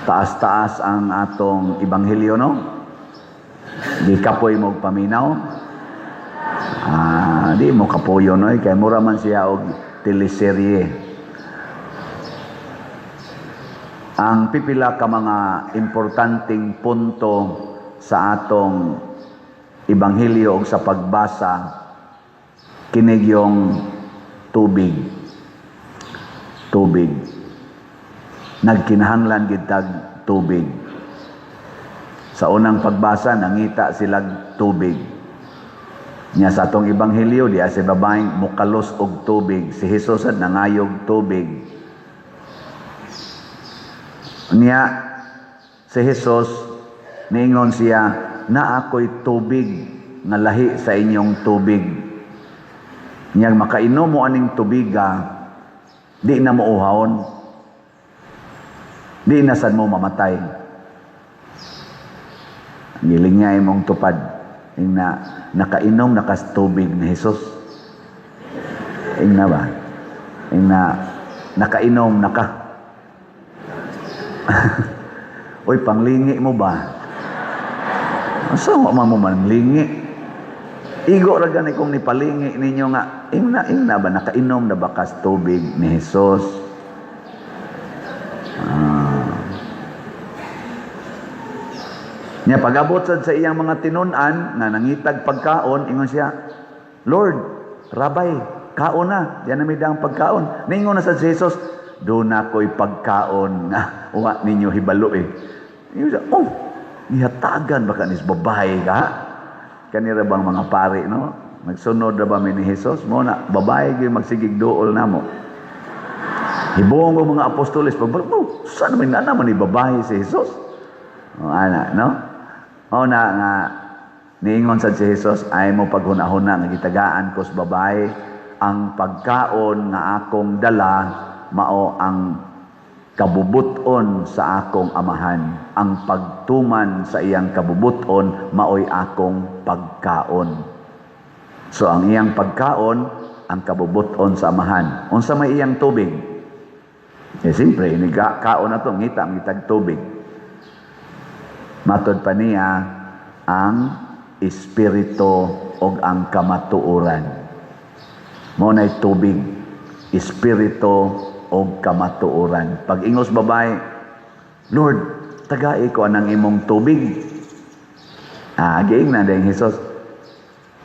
Taas-taas ang atong ebanghelyo, no? Gikapoy mo paminaw. Ah, di mo kapoyo, no, kay mura man siya og teleserye. Ang pipila ka mga importanteng punto sa atong ebanghelyo og sa pagbasa, kinig yung tubig. Tubig. Nagkinahanglan gid tag tubig. Sa unang pagbasa, nangita silag tubig. Nya sa atong ebanghelyo, diya si babaeng mukalos og tubig. Si Jesus ad nangayog tubig. Niya si Jesus, niingon siya, "Na ako'y tubig nga lahi sa inyong tubig. Nya makainom mo aning tubiga, di na mo uhawon. Di na sad mo mamatay." Giling niya imong tupad. Ing na, nakainom nakas tubig ni Jesus. Ing na ba? Ing na, nakainom naka. Uy, panglingi mo ba? Asa mo man mo manlingi? Igo ra gani kung nipalingi ninyo nga ing na ba, nakainom na ba kas tubig ni Jesus? Ah. Nya pag-abot sad sa iyang mga tinun-an nga nangitag pagkaon, ingon siya, "Lord, Rabbi, kaon na, diyan na may daang pagkaon." Ningon na sad si Jesus, "Duna ko'y pagkaon nga wa ninyo hibalo eh." Ingon siya, "Oh, gihatagan ba ka nis babae ka?" Kanira bang mga pari, no? Nagsunod na ba mi ni Jesus? Mo na, babae gyud magsigig duol namo. Hibuong ko mga apostoles, pag, oh, saan naman na naman ni babae si Jesus? O, ana, no? O na nga, niingon sad si Jesus, "Ay mo paghuna-huna nga gitagaan ko sa babae, ang pagkaon nga akong dala, mao ang kabubuton sa akong amahan. Ang pagtuman sa iyang kabubuton, maoy akong pagkaon." So ang iyang pagkaon, ang kabubuton sa amahan. Unsa may iyang tubig? Eh siyempre, iniga kaon na to, ngita, ngitag tubig. Matod pa niya, ang espiritu og ang kamatuoran. Mao na'y tubig, espiritu og kamatuoran. Pag ingos babae, "Lord, tagai ko anang imong tubig." Ah, giing na din Jesus,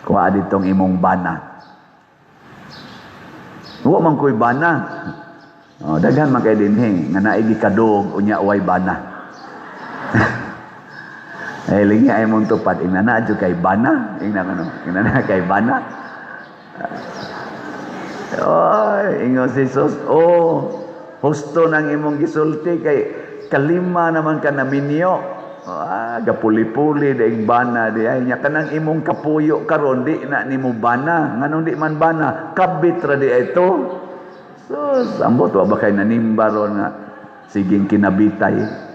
"Kuha ditong imong bana." "Wa man ko'y bana." Oh, daghan man kay dinhi nga naigi kadug unya way bana. Eh, lingi ay mong tupad, ingna na adyo kay bana, ingna kano, ingna na kay bana. Oy, ingon si Jesus, "Oh, husto nang imong gisulti kay kalima naman ka naminyo. Ah, gapuli-puli daig bana di ay nya kanang imong kapuyo karon di na nimo bana. Nganong di man bana? Kabit ra di ay to." So, ambot wa ba kay nanimba ron nga siging kinabitay?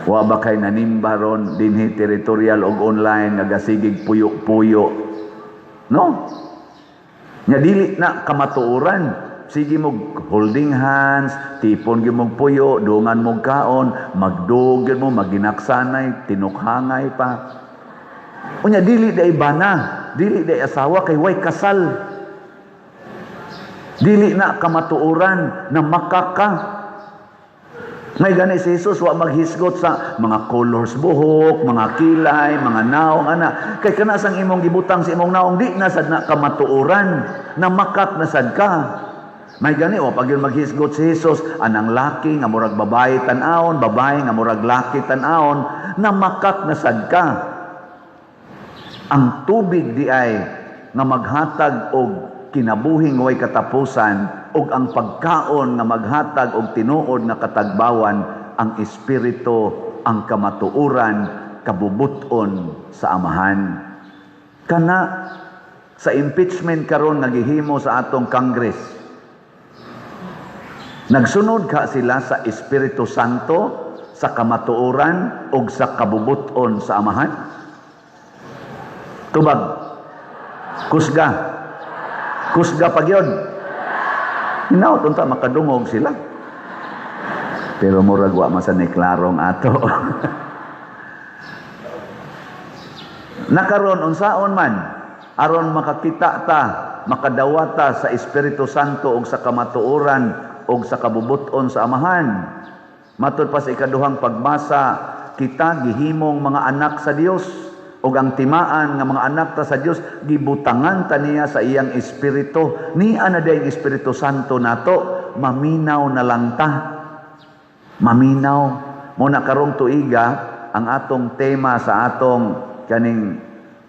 Wa ba kay nanimba ron dinhi territorial og online nga gasigig puyo-puyo? No? Nya dili na kamatuoran. Sige mo holding hands, tipon gyud mong puyo, dungan mong kaon, magdugin mo, maginaksanay, tinukhangay pa. Unya dili day bana, dili day asawa kay way kasal. Dili na kamatuoran na makaka. May gani si Jesus wa maghisgot sa mga colors buhok, mga kilay, mga naong ana. Kay kana sang imong gibutang sa imong naong di na sad na kamatuoran, na makak na sad ka. May gani wa pag yun maghisgot si Jesus anang laki nga murag babae tan-awon, babae nga murag laki tan-awon, na makak na sad ka. Ang tubig di ay nga maghatag og kinabuhing way katapusan ug ang pagkaon nga maghatag og tinuod nga katagbawan, ang espiritu, ang kamatuoran, kabubuton sa Amahan. Kana sa impeachment karon nga gihimo sa atong Congress, nagsunod ka sila sa Espiritu Santo, sa kamatuoran ug sa kabubuton sa Amahan? Tubag. Kusga. Kusga pa gyud. Hinaot unta makadungog sila. Pero murag wa man sa ni klarong ato. Nakaron unsaon man aron makakita ta, makadawata sa Espiritu Santo ug sa kamatuoran ug sa kabubut-on sa Amahan? Matud pa sa ikaduhang pagbasa, kita gihimong mga anak sa Dios, ug ang timaan nga mga anak ta sa Dios, gibutangan ta niya sa iyang espiritu. Nia na diay ang Espiritu Santo nato, maminaw na lang ta. Maminaw. Mo na karong tuiga, ang atong tema sa atong kaning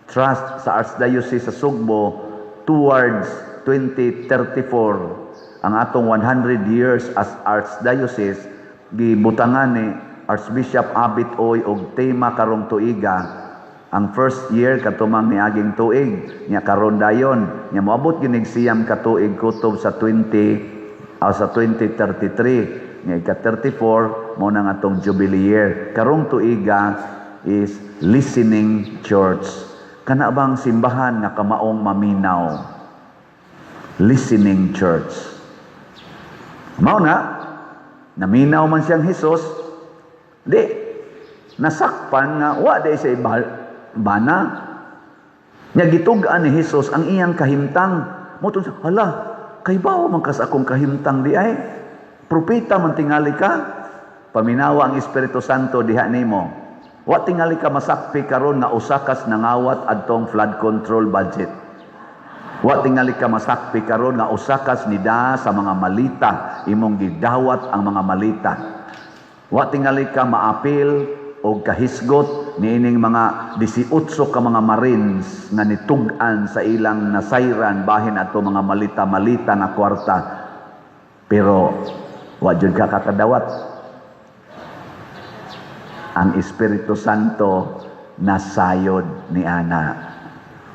trust sa Archdiocese sa Sugbo towards 2034, ang atong 100 years as Archdiocese, gibutangan ni Archbishop Abit Oy og tema karong tuiga. Ang first year katumang niaging tuig nya, karon dayon nya moabot ginig 9 ka tuig kutob sa 20 sa 2033 nya, ika 34 mo na atong jubilee year. Karong tuiga is listening church. Kana bang simbahan nga kamaong maminaw? Listening church. Mao na naminaw man siyang Hesus, di nasakpan nga wa di siya bana nya. Gitug-an ni Hesus ang iyang kahimtang. Mo siya, "Hala, kay bawo man kas akong kahimtang di ay propeta man tingali ka." Paminawa ang Espiritu Santo diha nimo. Wa tingali ka masakpi karon nga usa kas nangawat adtong flood control budget. Wa tingali ka masakpi karon nga usa kas nida sa mga malita, imong gidawat ang mga malita. Wa tingali ka maapil o kahisgot niining mga 18 ka mga Marines nga nitug-an sa ilang nasayran bahin ato mga malita-malita nga kwarta. Pero wa jud ka kakadawat. Ang Espiritu Santo nasayod ni ana.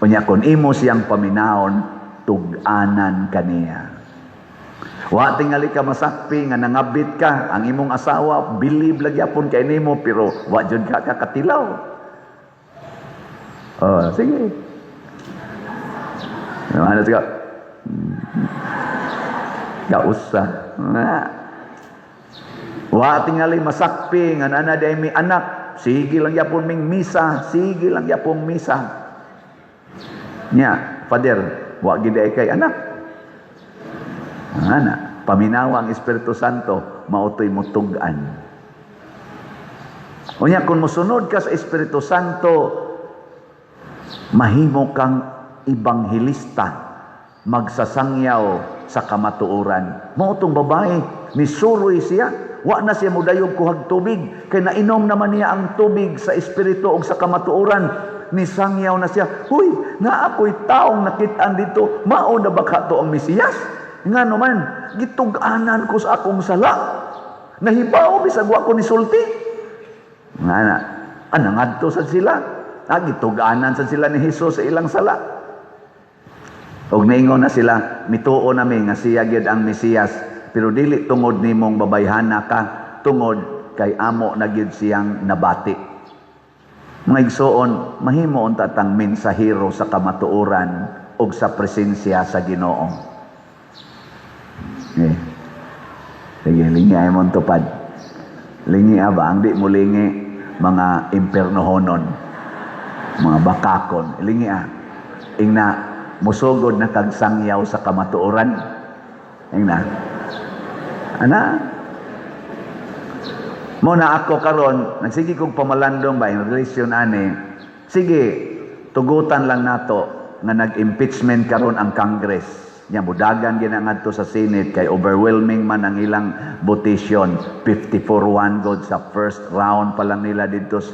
Unya kung imo siyang paminawon, tug-anan kaniya. Wa tingali ka masakpi nga nangabit ka, ang imong asawa believe lagi apon kay nimo, pero wa jud ka kakatilaw. Oh, sige. Ano ka? Kausa. Wa tingali masakpi nga nana day mi anak, sige lang yapon ming misa, sige lang yapon misa. Nya, Father, wa gid ay kay anak. Ana, paminawa ang Espiritu Santo, mautoy mutug-an. Unya kung mosunod ka sa Espiritu Santo, mahimo kang ibanghilista, magsasangyaw sa kamatuoran. Mao tong babae, nisuroy siya, wa na siya mudayog kuhag tubig, kay nainom naman niya ang tubig sa Espiritu ug sa kamatuoran. Nisangyaw na siya, "Huy, nga ako'y taong nakit-an dito, mao na ba ka to ang Mesiyas? Nga naman, gitug-anan ko sa akong sala. Nahibaw bisag wa ko nisulti." Nga na, anangadto sad sila. Ah, gitug-anan sad sila ni Jesus sa ilang sala. Og niingon na sila, "Mituo nami nga siya gyud ang Mesiyas, pero dili tungod nimong babayhana ka, tungod kay amo na gyud siyang nabati." Mga igsoon, mahimo unta tang mensahero sa kamatuoran ug sa presensya sa Ginoo. Eh. Sige, lingi ay mong tupad. Lingi ba? Ang di mo lingi, mga impernohonon, mga bakakon. Lingi ah. Ingna, musugod na kag sangyaw sa kamatuoran. Ingna. Ana? Mo na ako karon, nagsige kong pamalandong ba in relation ani. Sige, tugutan lang nato nga nag-impeachment karon ang Congress. Nya mudagan gina ngadto sa Senate kay overwhelming man ang ilang votation, 54-1 god sa first round pa lang nila didto sa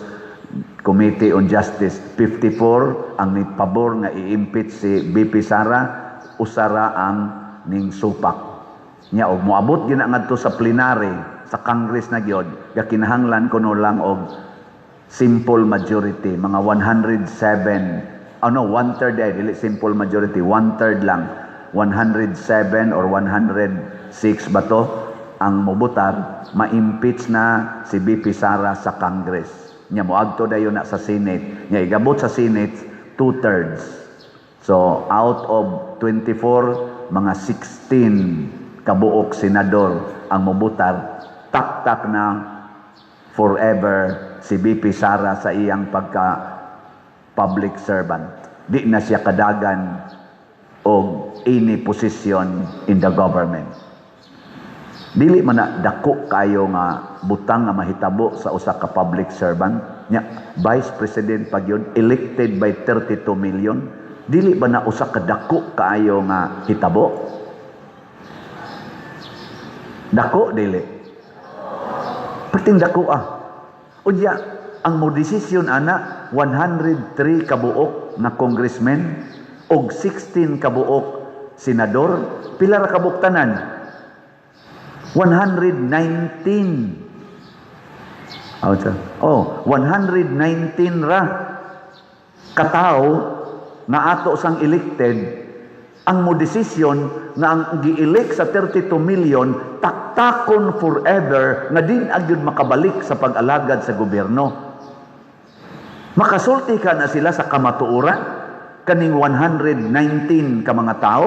Committee on Justice. 54 ang nipabor nga i-impeach si VP Sara, usara ang ning supak. Nya og moabot gina ngadto sa plenary sa Congress na gyud, gakinahanglan kuno lang og simple majority, mga 107, ano, one third eh, dili simple majority, one third lang, 107 or 106 ba to ang mobotar, ma-impeach na si VP Sara sa Congress. Nya moadto dayon na sa Senate. Nya igabot sa Senate, two thirds. So out of 24, mga 16 kabuok senador ang mobotar, Taktak na forever si VP Sara sa iyang pagka public servant. Di na siya kadagan og any position in the government. Dili man na dako kayo nga butang nga mahitabo sa usa ka public servant nya, vice president pa gyud, elected by 32 million? Dili ba na usa ka dako kaayo nga hitabo? Dako, dili? Perting dako ah. Unya ang mo desisyon ana, 103 kabuok na congressmen og 16 kabuok senador. Pila ra kabuok tanan? 119. Oh, oh, 119 ra katawo nga ato sang elected ang mo desisyon nga ang gi-elect sa 32 million taktakon forever nga di na gyud makabalik sa pag-alagad sa gobyerno. Makasulti ka na sila sa kamatuoran kaning 119 ka mga tao?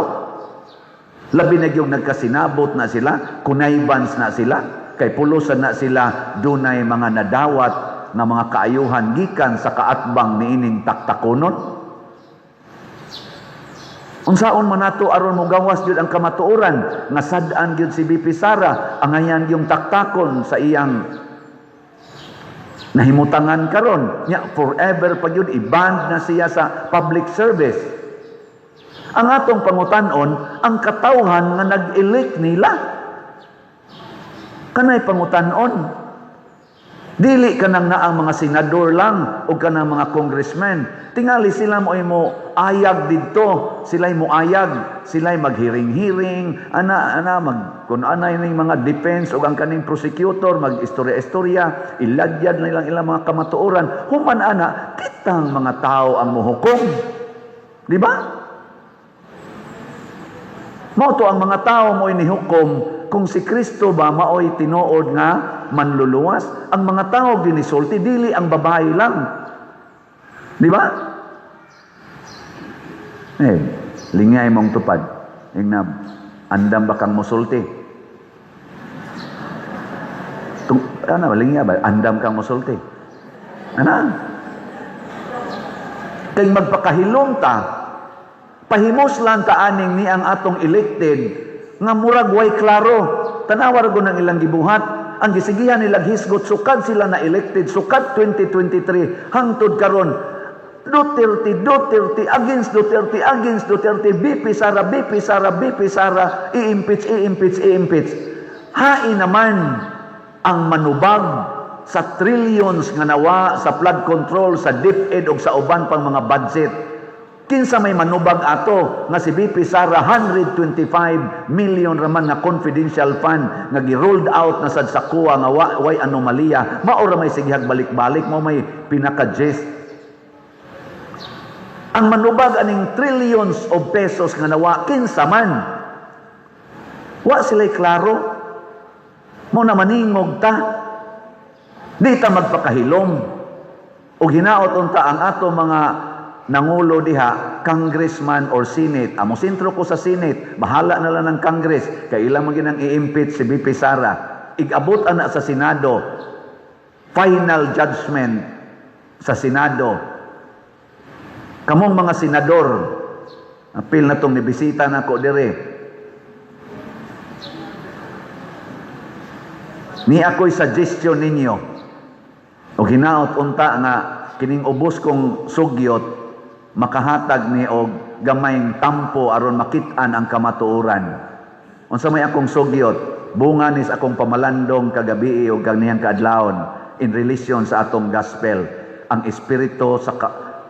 Labi na yung nagkasinabot na sila, connivance na sila, kay pulusan na sila dunay mga nadawat nga mga kaayuhan gikan sa kaatbang niining taktakonon. Unsaon man nato aron mogawas gyud ang kamatuoran nga sad-an gyud si VP Sara, angayan yung taktakon sa iyang nahimutangan karon nya, forever pa gyud i-banned na siya sa public service? Ang atong pangutan-on, ang katawhan nga nag-elect nila. Kanay pangutan-on. Dili kanang naang mga senador lang o kanang mga congressmen. Tingali sila mo ay mo ayag didto, sila'y mo ayag, sila'y maghiring-hiring, ana ana mag kun anay ning mga defense o ang kaning prosecutor mag-istorya-istorya, iladyad nilang ilang mga kamatuoran. Human ana, kitang mga tao ang mohukom. Di ba? Mao to ang mga tao mo inihukom kung si Kristo ba maoy tinuod nga manluluwas. Ang mga tao ginisulti, dili ang babae lang. Di ba? Eh, lingay mong tupad. Ingna, andam ba kang musulti? Tung, ano, lingay ba? Andam kang musulti. Ano? Kay magpakahilom ta, pahimuslan ta aning ni ang atong elected nga murag way klaro. Tanawa ra ng ilang gibuhat. Ang gisigihan nilang hisgot sukad sila na elected, sukad 2023 hangtod karon, Duterte, Duterte, against Duterte, against Duterte, VP Sara, VP Sara, VP Sara, i-impeach, i-impeach, i-impeach. Hain naman ang manubag sa trillions nga nawa sa flood control, sa DepEd o sa uban pang mga budget? Kinsa may manubag ato nga si VP Sara, 125 million raman nga confidential fund nga gi-rolled out na sad sa COA nga way anomalya, mao ra may sigihag balik-balik, mao may pinaka-gist? Ang manubag aning trillions of pesos nga nawa, kinsa man? Wa sila'y klaro. Mao na maningog ta. Di ta magpakahilom. Og hinaot unta ang ato mga nangulo diha, congressman or senate. Amo sentro ko sa senate, bahala na lang ng Congress kay ilang man ginang i-impeach si VP Sara. Igabot ana sa Senado, final judgment sa Senado. Kamong mga senador, apil na tong nibisita nako dire. Ni ako'y suggestion ninyo. O hinaot unta nga kining ubos kong sugyot makahatag ni og gamayng tampo aron makit-an ang kamatuoran. Unsa may akong sugyot? Bunga nis akong pamalandong kagabi og kaniyang kaadlawon in relation sa atong gospel, ang Espiritu sa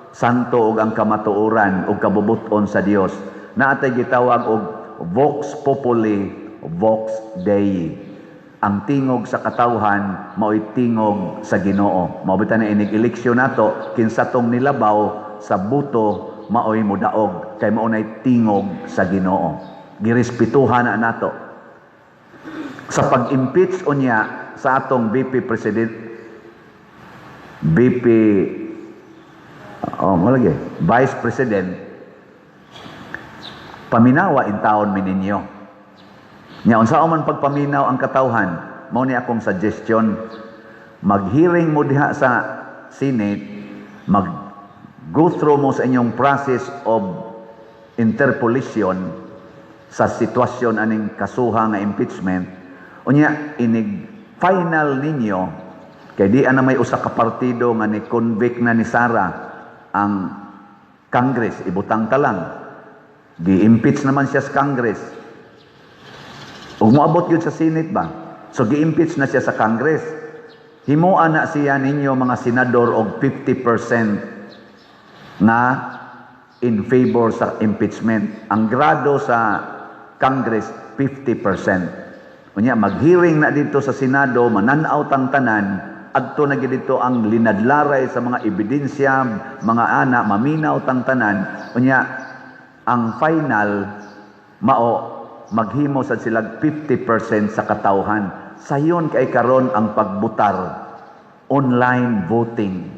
Santo ug ang kamatuoran ug kabubut-on sa Dios. Naatay gitawag og vox populi, vox Dei. Ang tingog sa katawhan mao'y tingog sa Ginoo. Mao bitaw na inig eleksyon nato, kinsa tong nilabaw sa buto mao'y mudaog kay mao nay tingog sa Ginoo. Girespetuhan na nato. Sa pag-impeach unya sa atong VP President, VP, oh, malagi, Vice President, paminawa in taon mi ninyo. Nya unsa man pagpaminaw ang katawhan? Mao ni akong suggestion. Mag-hearing mo diha sa Senate, mag go through mo sa inyong process of interpolation sa sitwasyon aning kasuha nga impeachment. Unya inig final ninyo, kay di ana may usa ka partido nga ni convict na ni Sara ang Congress, ibutang ta lang gi-impeach naman siya sa Congress ug moabot gyud sa Senate ba. So gi-impeach na siya sa Congress, himoa na siya ninyo mga senador og 50% na in favor sa impeachment. Ang grado sa Congress, 50%. Unya mag-hearing na dito sa Senado, mananaw tang tanan, adto na gid dito ang linadlaray sa mga ebidensya, mga ana, maminaw tang tanan. Unya ang final mao maghimo sa silag 50% sa katawhan. Sayon kay karon ang pagbutar, online voting.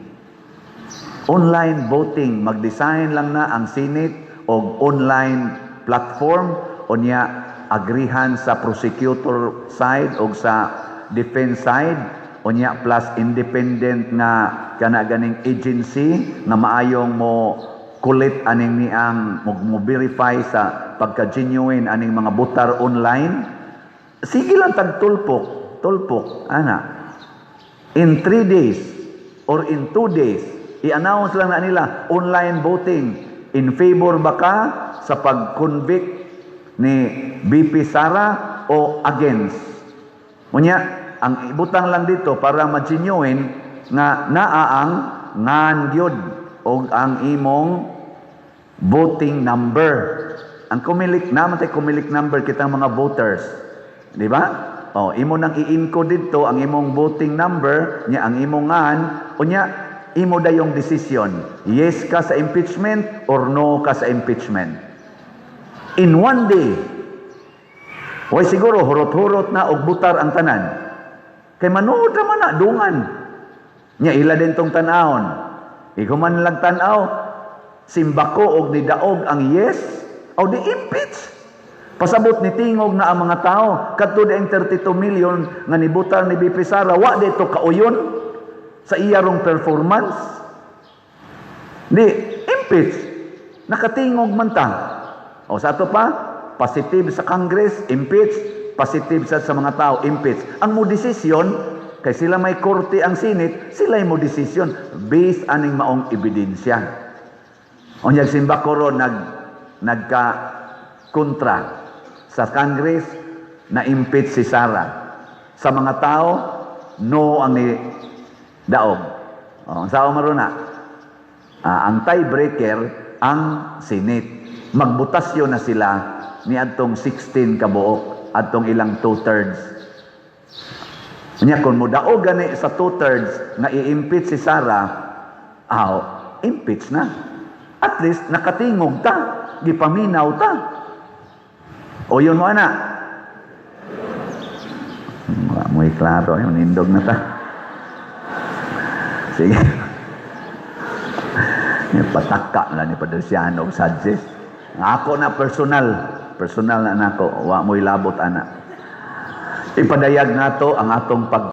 Online voting, mag-design lang na ang Senate og online platform, unya agrihan sa prosecutor side og sa defense side, unya plus independent nga kana ganing agency nga maayong mo kulit aning niang mo verify sa pagka-genuine aning mga butar online. Sige lang tagtulpok tulpok ana. In 3 days or in 2 days, i-announce lang na nila online voting, in favor ba ka sa pag-convict ni VP Sara o against. Unya, ang ibutang lang dito para ma-genuine nga naa ang ngan gyud og ang imong voting number. Ang Comelec, naman tay Comelec number kitang mga voters. Di ba? Oh, imo nang i-encode dito ang imong voting number, nya ang imong ngan, unya imo dayong decision. Yes ka sa impeachment or no ka sa impeachment. In one day. Way siguro hurot-hurot na og butar ang tanan. Kay manuod naman na dungan. Nya ila din tong tan-awon. Ikaw lang tan-aw, simbako og nidaog ang yes, o di impeach. Pasabot ni tingog na ang mga tao. Kadto di ang 32 million nga nibutar ni VP Sara, wa dito kauyon sa iyarong performance. Di, impeach. Nakatingog man ta. O sa ato pa, positive sa Congress, impeach. Positive sa mga tao, impeach. Ang mo desisyon, kay sila may korte ang Senate, sila mo desisyon based aning maong ebidensya. Unya simbako ron nagka kontra sa Congress na impeach si Sara. Sa mga tao, no ang ni daog. O, ang sao maron na? Ah, ang tiebreaker ang Senate. Magbotasyon na sila ni adtong 16 kabuok, adtong ilang two-thirds. Nya kung modaog gani sa two-thirds nga i-impeach si Sara, aw, impeach na. At least nakatingog ta, gipaminaw ta. O yun mo ana. Wala mo'y klaro, yun, nindog na ta. Sige. Pataka na ni Padersiano og suggest. Ako na personal, personal na nako, wa mo'y labot ana. Ipadayag nato ang atong pag